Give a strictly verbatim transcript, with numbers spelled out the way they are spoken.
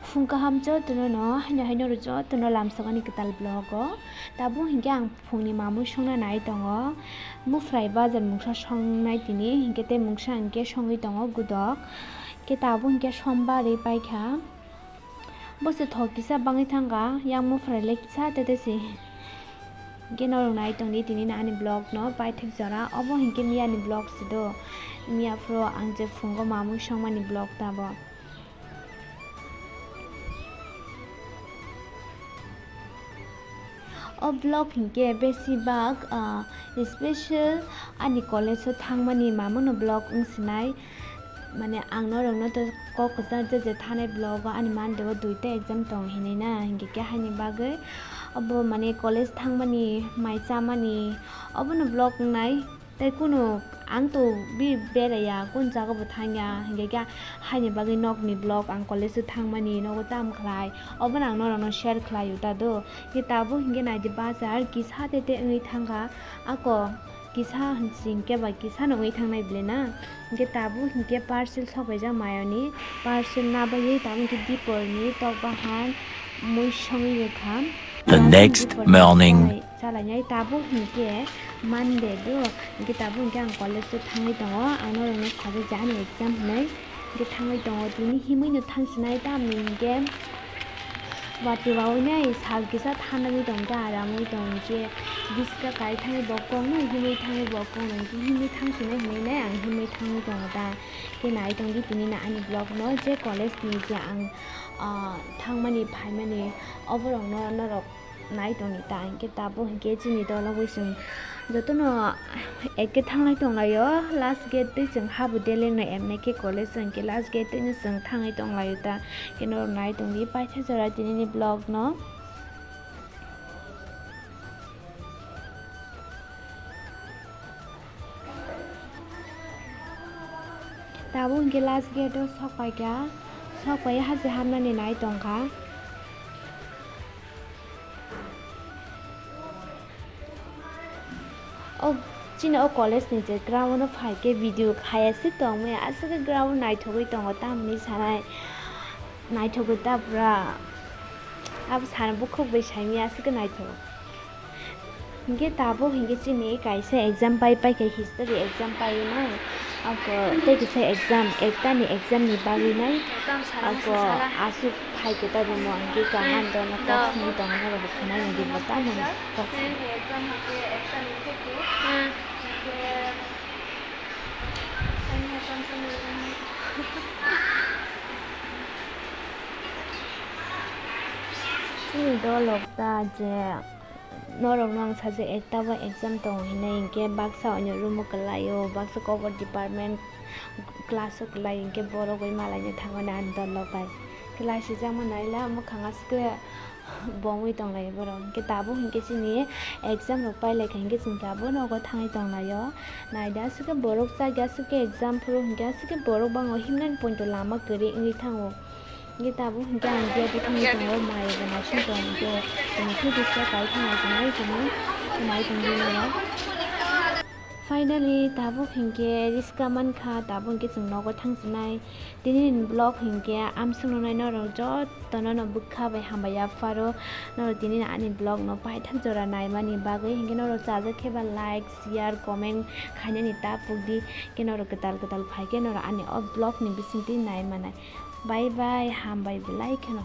Phung kaham jotono no, haino haino rw jotono lamsok ani kwtal vlog o. Tabuk hinkhe ang phungni mamui songna nai tongo. Mufrai bazar mungsa songnai tini, hinkhe tei mungsa hinkhe songwi tongo gudok. Khe tabuk hinkhe sombar ri paikha. Bo se thok kisa bangwi thangkha, yang mufrai le kisa tete se. Hinkhe norok nai tongdi tini ani vlog no paithak jora. Obo hinkhe miyani vlog se do. Miya phuru ang je phungo mamui songmani vlog ta bo. O vlog hinkhe besibak, ah, special ani college o thangmani mamungno vlog wng sinai. Mane ang norokno to kok kwchar je je thanai vlog o ani Monday o duita exam tong hinwi na, hinkhe khe haini bagwi obo mane college thangmani, mai chamani obono vlog wngnai. Tei kunu ang to bi beraiya, kun jaga bo thangya, hinkhe khe haini bagwi nokni vlog, ang college o thangmani, nogo tam khlai, obono ang norokno share khlaio ta do. Hinkhe tabuk hinkhe naidi bazar kisa tete wngwi thangkha, ako kisa hinkhe bai kisa no wngwi thangnai bwle na. Hinkhe tabuk hinkhe parcel sokpaijak mayoni, parcel nabaiwi tabuk hinkhe dipor ni tok bahan mui songwi rwkha. The next morning. Chalainai tabuk hinkhe Monday do, hinkhe tabuk hinkhe ang college o thangwi tongo, ang norokno sajak je ani exam hinwi hinkhe thangwi tongo, tini himwi no thangsinai tamni hinkhe watwi wawi nai sal kisa thanwi tongkha, aramwi tongkhe biska kai thangwi bo kokno himwi thangwi bo kokno hinkhe himwi thangsinai hinwi nai ang himwi thangwi tongo ta. Khe nai tongdi tini no ani vlog no je college ni je ang, ah, thangmani phaimani oborokno norok nai tongdi ta, hinkhe tabuk hinkhe chini dolo bai chwng jotono eke thanglai tonglaio, last gate tei chwng habu delengno M N K college hinkhe last gate tei no chwng thangwi tonglaio ta, khe norok nai tongdi paitha jora tinini vlog no. Tabuk hinkhe last gate o sokpaikha, sokpai haste hamnani nai tongkha. O chini o college ni je ground o phaikhe video khaya se tongmaya, aswk ground naithogwi tongo tamni sanai, naithogwi ta pura abo sana bukhuk bai saimaya aswk naithok. Hinkhe tabuk hinkhe chini kaisa exam pai paikha, history exam paiwi nai. Ako tei kisa exam, ekta ni exam ni bagwi nai. Ako aswk phaikhe ta room o hinkhe kaham dono kok simi tongo norok bo khwnai nai di bo tamo kok simi. Chini dolok ta je norokno ang sajak ekta bo exam tongo hinwi hinkhe baksa onyo room o kwlaio, baksa kobor department class o kwlai hinkhe borok bai malaina thangmani ani dolok bai. Kwlai sijakma naila mwkhang aswk bomwi tonglaio borok. Hinkhe tabuk hinkhe chini exam rok pailaikha hinkhe chwng tabuk nogo thangwi tonglaio. Naidi aswk khe borok chakya aswk khe exam phuru hinkhe aswk khe borok bango himnani poito lama kwrwi wngwi thango. Hinkhe tabuk hinkhe ang gate o thangwi tongo, mai bo naising tongo hinkhe chwng khe biska kai thangna tongwi tongwi nai tongdi norok. Finally tabuk hinkhe riska mankha, tabuk hinkhe chwng nogo thangsinai. Tini ni vlog hinkhe amswk nunai norok jotono no bwkha bai hambai yapharo norok tini ni ani vlog no paithak jora naimani bagwi hinkhe norok chajak khe ba like, share, comment khainani ta pukdi. Khe norok kwtal kwtal phaikhe norok ani o vlog ni bisingtwi naimanai. Bye bye, hambai belai kheno.